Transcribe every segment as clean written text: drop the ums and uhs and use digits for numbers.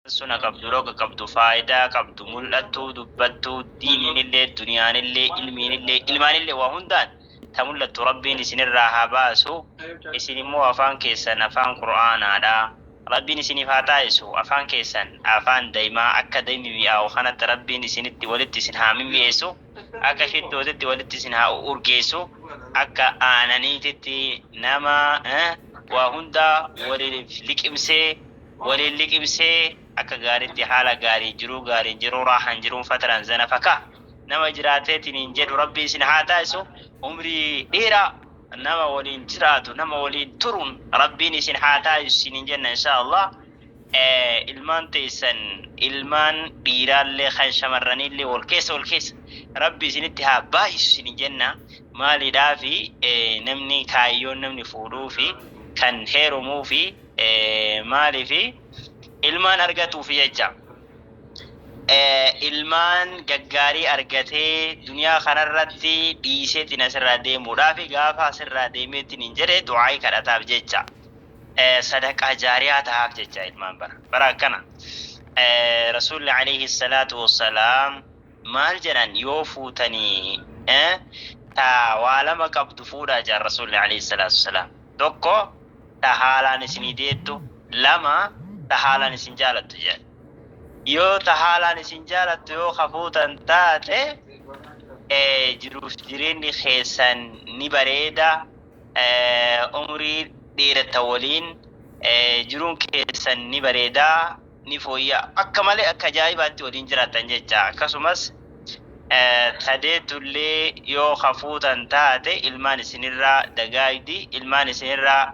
Suna qabdu, roga qabdu, faayidaa qabdu, mul'attuu, dubbattuu, diiniinillee, duniyaanillee, ilmiinillee, ilmaanillee, waa hundaan ta mul'attu Rabbiin isinirraa haa baasu. Isin immoo afaan keessan afaan Qur'aanaadha. Rabbiin isiniif haa taasisu. Afaan keessan afaan daa'imaa, akka daa'imni mi'aawu kanatti Rabbiin isinitti walitti isin haa mimmi'eessu, akka shittootitti walitti isin haa urgeessu, akka aananiititti nama waa hundaa waliif liqimsee, waliin liqimsee, akka gaariitti, haala gaarii, jiruu gaariin, jiruu raahan, jiruun fataran zana faka nama jiraateetiin hin jedhu Rabbi isin haa taasisu. Umrii dheeraa nama waliin jiraatu, nama waliin turuun Rabbiin isin haa taasisu isiniin jenna, insha Allah. Ilmaan teessan, ilmaan dhiiraallee kan shamarraniillee, wal keessa wal keessa Rabbi isinitti haa baay'isu isiniin jenna. Maaliidhaafi namni kaayyoon namni fuudhuu fi kan heerumuu fi maaliifi? Ilmaan argatuufi jecha. Ilmaan gaggaarii argatee duniyaa kanarratti dhiiseetiin asirraa deemuudhaafi, gaafa asirraa deemeetiin hin jedhe du'aa'ii kadhataaf jecha, sadaqaa jaariyaa tahaaf jecha ilmaan. Bara bara akkana Rasuulli alayhi salaatu wassalaam maal jedhan? Yoo fuutanii ta waa lama qabdu fuudhaa jedhan Rasuulli alayhi salaatu wassalaam. Tokko, ta haalaan isinii deettu; lama, ta haalaan isin jaalattu jedhan. Yoo ta haalaan isin jaalattu yoo ka fuutan taate, jiruuf jireenyi keessan ni bareeda, umrii dheeratta waliin, jiruun keessan ni bareeda, ni fooyya'a, akka malee akka ajaa'ibaatti waliin jiraattan jecha. Akkasumas ta deettullee yoo ka fuutan taate, ilmaan isinirraa dagaagdi, ilmaan isinirraa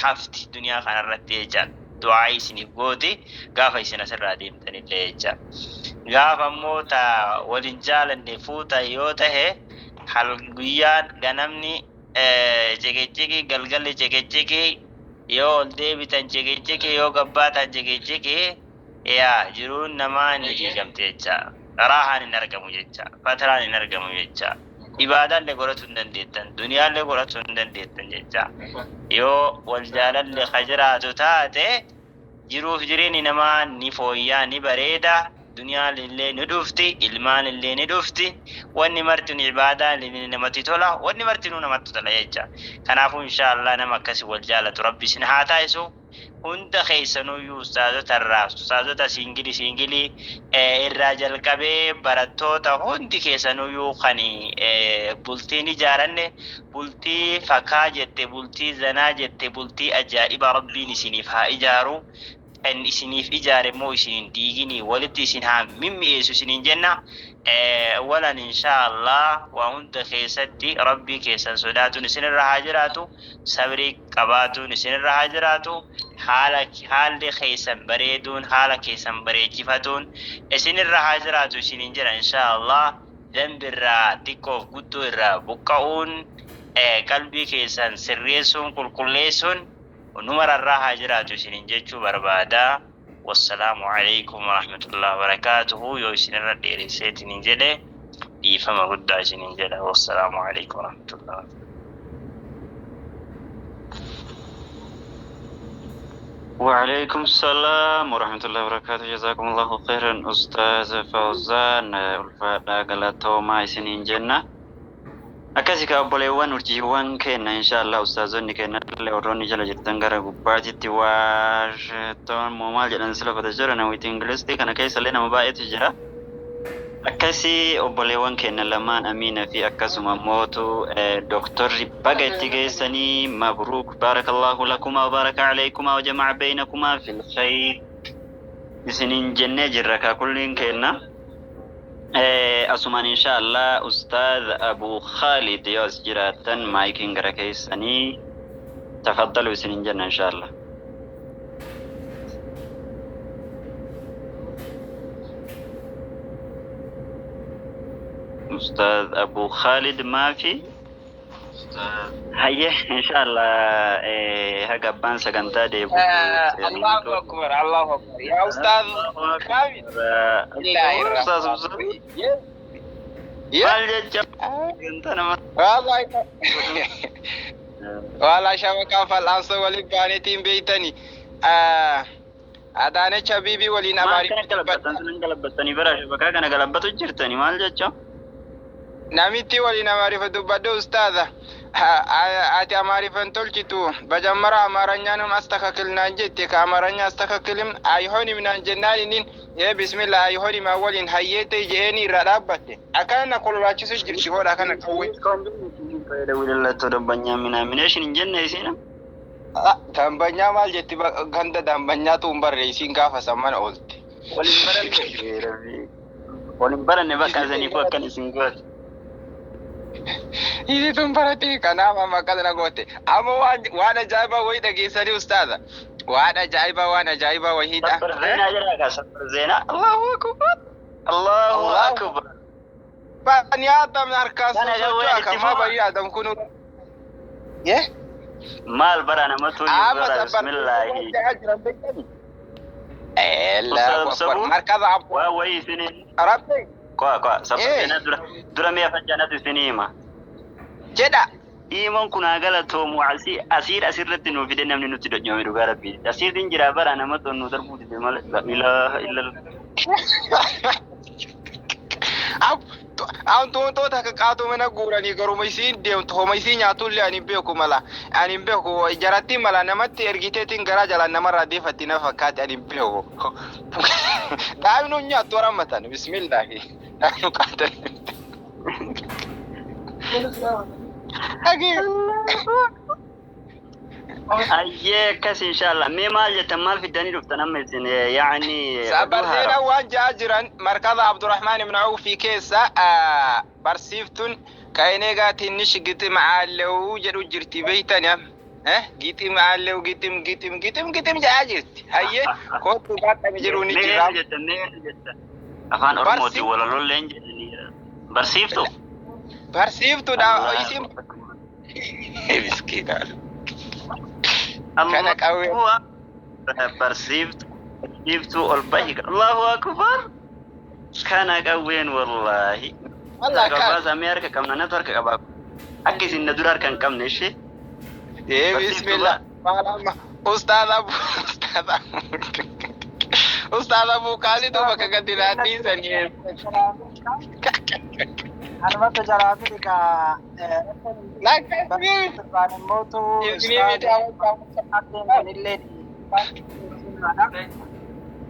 hafti duniyaa kanarratti jecha, du'aa isiniif gooti gaafa isin asirraa deemtanillee jecha. Gaafa immoo ta walin jaalanne fuutan yoo tahe, hal guyyaan ganamni ciqiciqi, galgalli ciqiciqi, yoo ol deebitan ciqiciqi, yoo gabbaatan ciqiciqi, yaa jiruun namaa ni diigamte jecha. Raahaan hin argamu jecha, fatraan hin argamu jecha, ibaadaallee godhachuu hin dandeettan, duniyaallee godhachuu hin dandeettan jecha. Yoo wal jaalalle ka jiraatu taate, jiruuf jireenyi namaa ni fooyyaa, ni bareeda, duniyaan illee ni dhufti, ilmaan illee ni dhufti, wanni marti ibaadaa namatti tola, wanni martinuu namatti tola jecha. Kanaafuu insha Allah nama akkasii wal jaalatu Rabbi isin haa taasisu. Hunda keessanuyyuu, ustaazota irraa, ustaazota single single irraa jalqabee barattoota hundi keessanuyyuu, kan bultiin ijaaranne, bultii fakaa jette, bultii zanaa jette, bultii ajaa'iba Rabbiin isiniif haa ijaaru. Kan isiniif ijaare immoo isiniin diiginii, walitti isin haa mimmi'eessu isiniin jenna. Walan insha Allah waa hunda keessatti Rabbii keessan sodaatuun isinirra haa jiraatu, sabrii qabaatuun isinirra haa jiraatu, haala haalli keessan bareeduun, haala keessan bareechifatuun isinirra haa jiraatu isiniin jedha, insha Allah. Dambirraa xiqqoof guddoo irraa buqqa'uun, qalbii keessan sirreessuun, qulqulleessuun numararraa haa jiraatu isiniin jechuu barbaada. Wassalaamu alaikum warahmatullahi wabarakaatuhu. Yoo isinirra dheeresseetiin jedhe dhiifama guddaa isiniin jedha. Wassalaamu alaikum warahmatullahi. وعليكم السلام ورحمة الله وبركاته. جزاكم الله خيرا أستاذ فوزان، ulfaadhaa, galatoomaa isiniin jenna. Akkasi ka obboleewwan urjiiwwan keenya, insha Allah ustaazonni keenya illee, warroonni jala jirtan gara gubbaatitti Washington moo maal jedhan sila fata jira, nawiti Ingilisti kana keessa illee nama baay'eetu jira. Akkasi obboleewwan keenya lamaan, Amiina fi akkasuma mootu doktorri, baga itti geessanii. مبروك، بارك الله لكما وبارك عليكما وجمع بينكما في الخير isiniin jennee jirra kaa kulliin kenna. Asumaan insha Allah Ustaaz Abu Khalid yoo as jiraattan, maayikiin gara keessanii, تفضلوا isiniin jenna, insha Allah. Ustaaz Abu Khalid maafi? Hayyee, insha Allah haga abbaan sagantaa deebi'u. الله أكبر، الله أكبر يا أستاذ خالد. الله. Ustaaz. الرحمن. Maal jecha sagantaa nama. والله والله shabakaan fal'aansoo waliin baanetiin beeytani. Adaanech Abeebee waliin Maal Amaariffa kana galabbattan dubbadha. sunan galabbattanii bara bakka kana galabbatu jirtani maal jecha? Namitti waliin Amaariffa dubbadhe ustaaza. Ati Amaariffan tolchitu bajammara Amaaranyaan astakakil naan jette ka Amaaranya astakakilin ayhonim naan jennaan inni ee bismillah ayhonim waliin hayyeete je'eeni irraa dhaabbatte. Akkana na kololaachisu jirti hodha kana qawwee. Fayyadamu dambanyaa minaamination hin jenne isiin. Dambanyaa maal jetti ganda dambanyaatu hin barre isiin gaafa san mana oolte. Waliin baranne. Waliin baranne bakka isaniifuu akkan isin goote. Isiitun barate kanaaf amma akkana na goote. Amma waan ajaa'ibaa wayii dhageessanii ustaaza. Waan ajaa'ibaa waan ajaa'ibaa wayiidha. Sabbar zeenaa jedhaa kaa sabbar zeenaa. Allahu akbar. Allahu akbar. Bani Adam harkaa Kana socho'aa gawwee kan itti maa fufa. bani Adam kunu. Yee? Maal bara namatu Amma bara sabbar bismillaahi. jiran beektani. Allahu Ustaaz akbar. Sabuur Markaza waa wayii isinii. Rabbi Kwa kwa sabbar Eh. zeenaa dura dura mi'a faccaanatu isinii hima. jedha. Imoon kun haa galatoomu asii asiir asirratti nuu fide namni nutti dhodhome dhugaa rabbii. Asiirtiin jira bara nama nu darbuu dide malee. La ilaaha illallah. Wantoota akka qaatu mana guuranii garuma isiin deemtu homa isii nyaatullee ani hin beeku mala ani hin beeku jarattiin mala namatti ergiteetiin garaa jalaan namarraa deefatti na fakkaate ani hin beeku. Daa'imni hin nyaattu warammatan bismillaahi daa'imni qaatan. Ayyee akkas inshallah. Mee maal jettan maal fiddanii dhuftan amma isin yaani oduu haaraa. Barsiidhaan waan ja'a jiran markaza Abdurrahmaan ibn Awfii keessa barsiiftuun ka'ineegaa tinnish gixim aallew jedhu jirti beeytani am. Gixim aallew gixim gixim gixim gixim jedhaa jirti. Hayyee kootu baadhame jedhu ni Mee jira. eenyu jettan mee eenyu jettan? Afaan Oromootiin walalolleen jedhanii barsiiftu. Barsiiftuudha isiin. Miskiina. Kana qawwee. Barsiiftu barsiiftuu ol bahi. Allahu akbar. Kana qawween wallaahi. Wallah kan. Gabaasa mee harka qabna natu harka qaba. Akka isin na dura harka hin qabne ishee. Ee bismillah. Maal amma Ustaaz Abu Ustaaz Abu Ustaaz Abu Kaalitu bakka gadi naanniisanii. Anumatti jalaa fi kaa Lakkasii. Immootu Isinii miti illee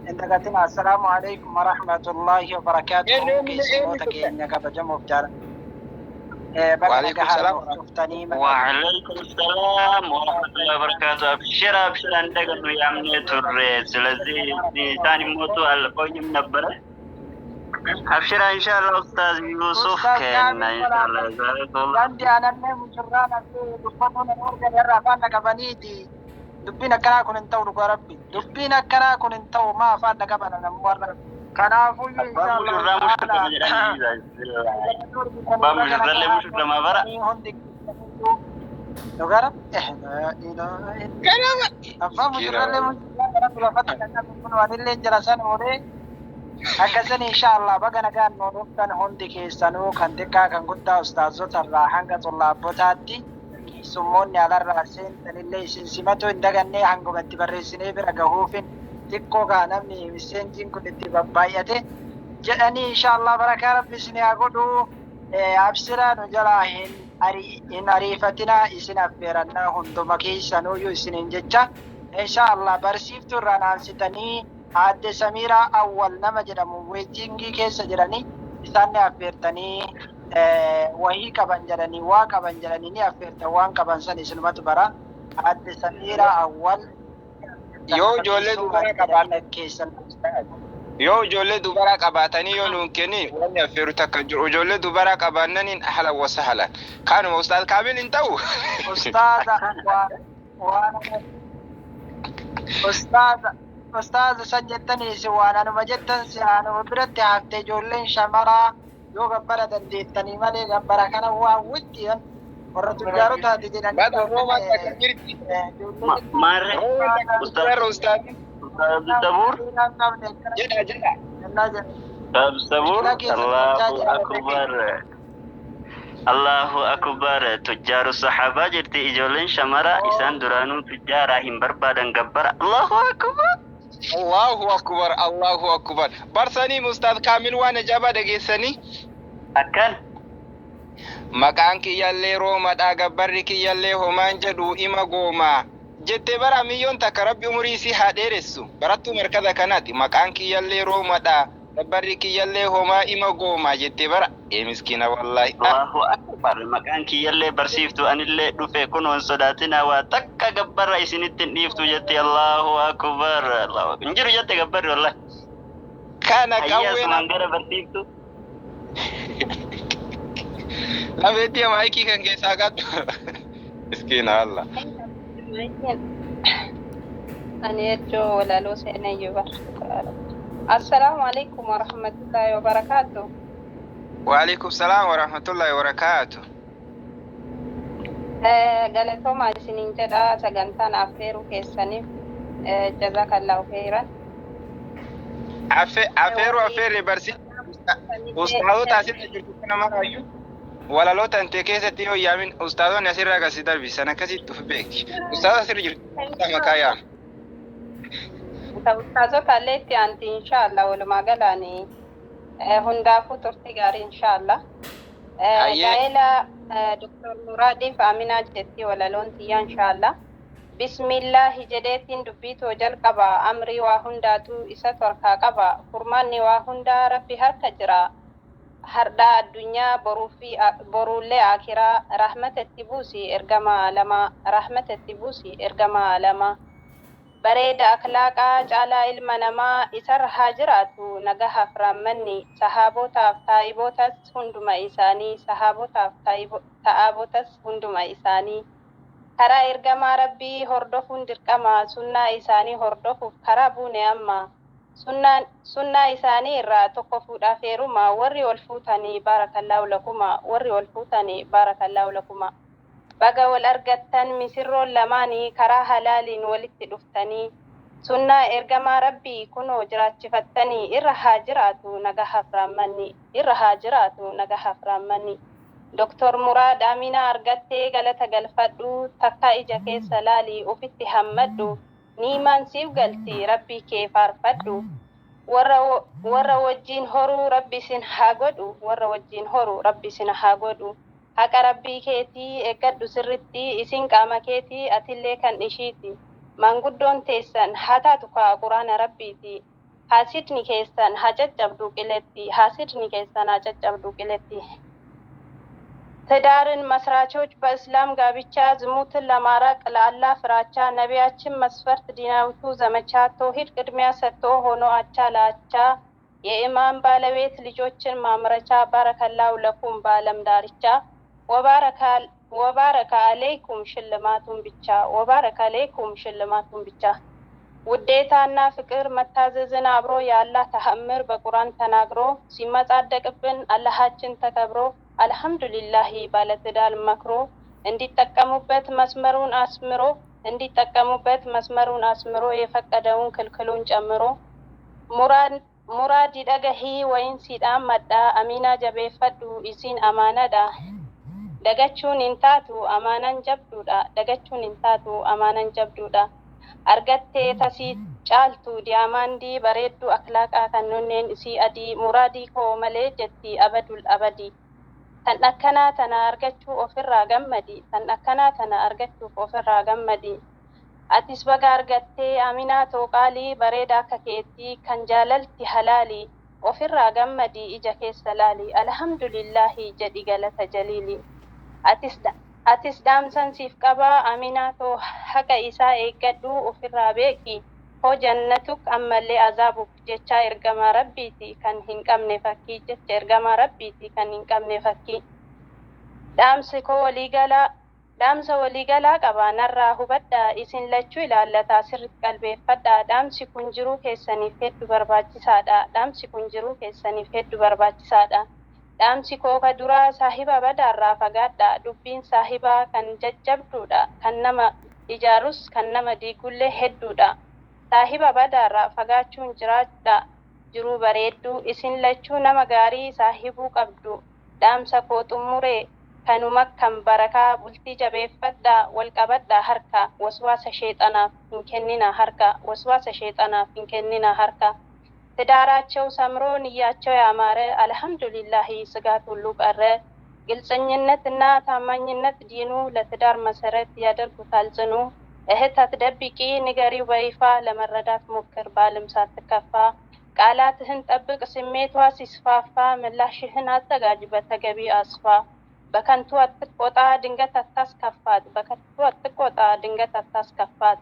Indagatin assalaamu alaikum warahmatullahi wabarakaatuh. Keessummoota keenya kabajamuuf jaalladha. Baga Waalaikum nagaan salaam. nuuf dhuftanii. وعليكم السلام ورحمة الله وبركاته። አብሽር አብሽር እንደገኑ ያምኔ ቱሬ ስለዚህ ኢሳን ሞቱ አልቆይም ነበረ። አብሽራ ኢንሻአላህ ኡስታዝ ዩሱፍ Ustaaz ከና Kaamil ኢንሻአላህ ጀዛከላህ። Wanti aanannee mushurraan akka dubbatuun nama argan irraa afaan dhaqabaniiti. Dubbiin akkanaa kun hin ta'u dhugaa rabbi. Dubbiin akkanaa kun hin ta'u maa afaan dhaqaban namni warra. Kanaafuu Abbaan mushurraa mushurrama jedhanii abbaan mushurrallee mushurrama bara. Hundi dhugaa rabbi. Ganama. Abbaan mushurrallee mushurraa rabbi lafatti kan qabu kun anillee jala san oolee. Akkasan inshallah baga nagaan nu dhuftan hundi keessanuu kan xiqqaa kan guddaa ustaazota irraa hanga xullaabbotaatti keessummoonni alarraa seentanillee isin simatu hin dagannee hanguma itti barreessinee bira gahuufin xiqqoo gaa namni miseenjiin kun itti babbaay'ate jedhanii inshallah barakaa rabbi isin haa godhu. Absiraa nu jalaa hin ariifatinaa isin affeerannaa hunduma keessanuyyuu isiniin jecha inshallah barsiiftuu irraa naansitanii aadde Samiiraa Awwal nama jedhamu weetingii keessa jiranii isaan ni affeertanii wahii qaban jedhanii waa qaban jedhanii ni affeertan waan qaban san isinumatu bara aadde Samiiraa Awwal. Yoo ijoollee dubaraa qabaatan keessan yoo ijoollee dubaraa qabaatanii yoo nuun kennin wanni affeeru takka hin jiru. Ijoollee dubaraa qabaannaniin ahlan wa sahlan. Kanuma Ustaaz Kaamil hin ta'u. Ustaaza waan ustaaza ustaaza san jettanii isin waan anuma jettan si anuma biratti hafte ijoolleen shamaraa yoo gabbara dandeettanii malee gabbara kana waa wittiyan warra tujjaaru taate jedhanii. Bada Roomaa takka jirti. Maarre Roomaa takka jirti Ustaaz. Ustaaz Sabuur Jedha jedha. Ustaaz Sabuur Allahu akbar. Allahu akbar tujjaaru saxaabaa jirti ijoolleen shamara isaan duraanuu tujjaaraa hin barbaadan gabbara Allahu akbar. Allahu akbar, Allahu akbar. Barsanii Ustaaz Kaamil waan ajaa'ibaa dhageessanii. Akkan. Maqaan kiyyallee roomadha, gabbarri kiyyallee homaan jedhu ima goomaa. Jettee bara miyyoon takka rabbi umurii isii haa dheeressu. Barattuu markaza kanaati. Maqaan kiyyallee roomadha, gabbarri kiyyallee homaa ima goomaa jettee bara. Ee miskiina wallaahi. Allahu akbar. Maqaan kiyyallee barsiiftu anillee dhufe kunoon sodaatina waa takka gabbarra isinitti hin dhiiftu jette. Allahu akbar. Allahu akbar. Hin jiru jette gabbarri wallahi. Kana Hayyaa qawween asumaan gara barsiiftu. lafeetti maayikii kan keessaa qabdu. Miskiina Allah. Ani jechuun walaloo seenayyuu barsiisa. Assalaamu alaikum warahmatullahi wabarakaatu. Waalaikum salaam warahmatullahi wabarakaatu. Galatoomaa isiniin jedha sagantaan affeeruu keessaniif jazakallahu khairan. Affeeruu affeerre barsiisa. Ustaazota asirra jirtu kana maraayyuu walaloota intee keessatti yoo yaamin ustaazonni asirraa gasi darbisan akkasitti of beeki. Ustaazota asirra jirtu maqaa yaam. Ustaazota illee itti aanti inshaallah walumaa galaani hundaafuu turtii gaarii inshaallah. Hayyee. Gaa'ela Dr. Muraadiif Aminaa jetti walaloon tiyya inshaallah. Bismillaahi jedheetiin dubbii too jalqaba. Amrii waa hundaatu isa harkaa qaba. Furmaanni waa hundaa rabbi harka jira. Hardhaa addunyaa boruufi boruullee akiraa rahmatatti buusi ergama lama rahmatatti buusi ergama lama. Bareeda akhlaaqaa caalaa ilma namaa isarra haa jiraatu nagahaaf raammanni sahaabotaaf taa'ibotas hunduma isaanii sahaabotaaf ta'aabotas hunduma isaanii karaa ergamaa rabbii hordofuun dirqama sunnaa isaanii hordofuuf karaa buune amma sunnaa isaanii irraa tokko fuudhaaf heeruma warri ol fuutanii baarakallaahu lakuma warri ol fuutanii baarakallaahu lakuma. Baga wal argattan misirroon lamaanii karaa halaaliin walitti dhuftanii sunnaa ergamaa rabbii kunoo jiraachifattanii irra haa jiraatu nagahaaf raammanni irra haa jiraatu nagahaaf raammanni. Doktor Muraad Aminaa argattee galata galfadhu takka ija keessa laalii ofitti hammadhu niimaan siif galti rabbii kee faarfadhu. Warra wajjin horuu rabbi isin haa godhu warra wajjin horuu rabbi isin haa godhu. Haqa rabbii keetii eeggadhu sirritti isin qaama keetii atillee kan ishiiti. Maanguddoon teessan haa taatu kaa quraana rabbiiti. Haasidni keessan haa caccabdu qiletti. Haasidni keessan haa caccabdu qiletti. ትዳርን መስራቾች በእስላም ጋብቻ ዝሙትን ለማራቅ ለአላህ ፍራቻ ነቢያችን መስፈርት ዲናዊቱ ዘመቻ ተውሂድ ቅድሚያ ሰጥቶ ሆኖ አቻ ለአቻ የኢማን ባለቤት ልጆችን ማምረቻ ባረከላሁ ለኩም በአለም ዳርቻ ወባረከ አለይኩም ሽልማቱን ብቻ ወባረከ አለይኩም ሽልማቱን ብቻ። ውዴታና ፍቅር መታዘዝን አብሮ የአላህ ተአምር በቁርአን ተናግሮ ሲመጻደቅብን አላሃችን ተከብሮ አልሐምዱሊላሂ ባለትዳር መክሮ እንዲጠቀሙበት መስመሩን አስምሮ እንዲጠቀሙበት መስመሩን አስምሮ የፈቀደውን ክልክሉን ጨምሮ ሙራድ dhagahii wayin siidhaan madhaa aminaa jabeeffadhu isiin amaanadha. Dagachuun hin taatu amaanan jabduudha. Dagachuun hin taatu amaanan jabduudha. Argattee tasii caaltu diyaamaandii bareedduu akhlaaqaa kan nonneen isii adii muraadii koo malee jetti abadul abadii. Tan akkanaa tana argachuu ofirraa gammadi. Tan akkanaa tana argachuuf ofirraa gammadi. Atis baga argattee aminaa too qaalii bareeda akka keetii kan jaalalti halaalii ofirraa gammadii ija keessa laali alhamdulillaahi jedhi galata jaliili. Atis dhaamsan siif qabaa aminaa too haqa isaa eeggadhu ofirraa beeki. Hoo jannatuk ammallee azaabuk jecha ergamaa rabbiiti kan hin qabne fakkii jecha ergamaa rabbiiti kan hin qabne fakkii. Dhaamsi koo waliigalaa Dhaamsa waliigalaa qaba narraa hubadhaa isin lachuu ilaallataa sirriitti qalbeeffadhaa dhaamsi kun jiruu keessaniif hedduu barbaachisaadha dhaamsi kun jiruu keessaniif hedduu barbaachisaadha dhaamsi koo ka duraa saahiba badaarraa fagaadhaa dubbiin saahibaa kan jajjabduudha kan nama ijaarus kan nama diigullee hedduudha saahiba badaarraa fagaachuun jiraadha jiruu bareedduu isin lachuu nama gaarii saahibuu qabdu dhaamsa koo xumuree Kanuma kan barakaa bultii jabeeffadhaa wal qabadhaa harka waswaasa sheexanaaf hin kenninaa harka waswaasa sheexanaaf hin kenninaa harka። ትዳራቸው ሰምሮ ንያቸው ያማረ አልሐምዱሊላህ ስጋት ሁሉ ቀረ። ግልፀኝነት እና ታማኝነት ዲኑ ለትዳር መሰረት ያደርጉታል ጽኑ። እህት አትደብቂ ንገሪው በይፋ ለመረዳት ሞክር ባልም ሳትከፋ። ቃላትህን ጠብቅ ስሜቷ ሲስፋፋ ምላሽህን አዘጋጅ በተገቢ አስፋ። በከንቱ አትቆጣ ድንገት አታስከፋት። በከንቱ አትቆጣ ድንገት አታስከፋት።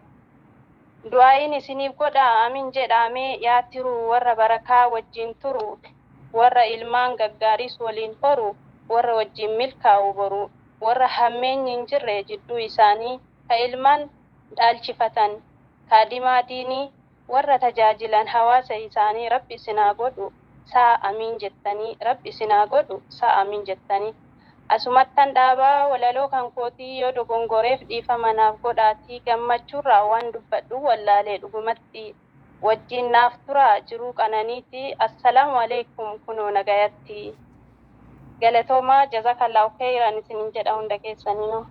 Du'aayin isiniif godha amin jedhamee yaa tiru warra barakaa wajjin turu warra ilmaan gaggaariis waliin horu warra wajjin milkaa'u boru warra hammeenyi hin jirre jidduu isaanii ka ilmaan dhaalchifatan kaadimaa diinii warra tajaajilan hawaasa isaanii rabbi isinaa godhu saa amiin jettanii rabbi isinaa godhu saa amiin jettanii. Asumattan dhaabaa walaloo kan kootii yoo dogongoreef dhiifama naaf godhaatii gammachuurraa waan dubbadhu wallaalee dhugumatti wajjin naaf turaa jiruu qananiiti. Assalaamu alaikum kunoo nagayatti. Galatoomaa jazakallahu khayran isinin jedha hunda keessaniinuu.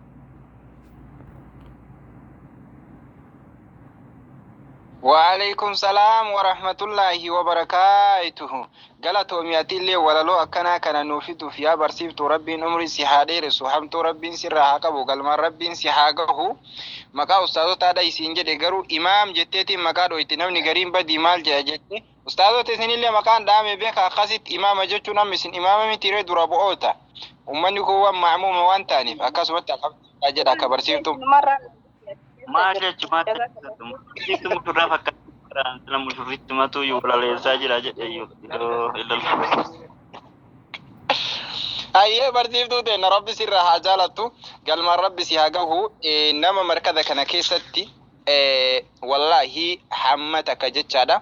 وعليكم السلام ورحمة الله وبركاته. Galatoomi atillee walaloo akkanaa kana nuuf fiduuf yaa barsiiftu rabbiin umrii si haa dheeressu hamtuu rabbiin sirraa haa qabu galmaan rabbiin si haa gahu maqaa ustaazotaadha isiin jedhe garuu imaam jetteetiin maqaa dhoyti namni gariin badii maal jedha jette ustaazota isinillee maqaan dhaame beeka akkasitti imaama jechuun amma isin imaama mitiiree dura bu'oota ummanni kun waan ma'muuma waan ta'aniif akkasumatti alhamdulillah jedha akka barsiiftu. Maal jechuun maal jechuun mushurraa fakkaata mushurritti matuu yoo walaleessaa jira jedhee yoo ilaalu. Ayyee barsiiftuu ta'e rabbi sirraa haa jaalattu galmaan rabbi si haa gahu nama markaza kana keessatti wallaahi hamma takka jechaadha.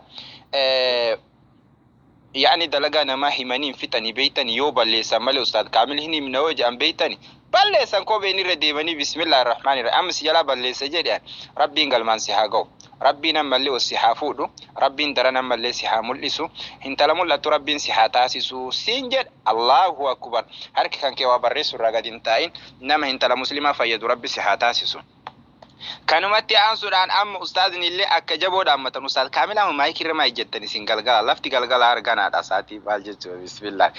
Yaani dalagaa namaa himanii hin fixanii beeytanii yoo balleessan malee ustaad Kaamil hin himna yoo jedhan beeytanii balleessan kopheen irra deemanii bismillaahi rahmaani rahiim amma si jalaa balleessa jedhan rabbiin galmaan si haa gahu. Rabbiin ammallee os si haa fuudhu rabbiin daran ammallee si haa mul'isu intala mul'attu rabbiin si haa taasisu siin jedha Allahu akbar harki kan kee waa barreessu irraa gadi hin taa'in nama intala muslimaa fayyadu rabbi si haa taasisu. Kanumatti aansuudhaan amma ustaazni illee akka jaboo dhaammatan ustaaz Kaamil amma maayikii irra maayik jettan isin galgala lafti galgala arganaadha sa'aatii maal jechuudha bismillah.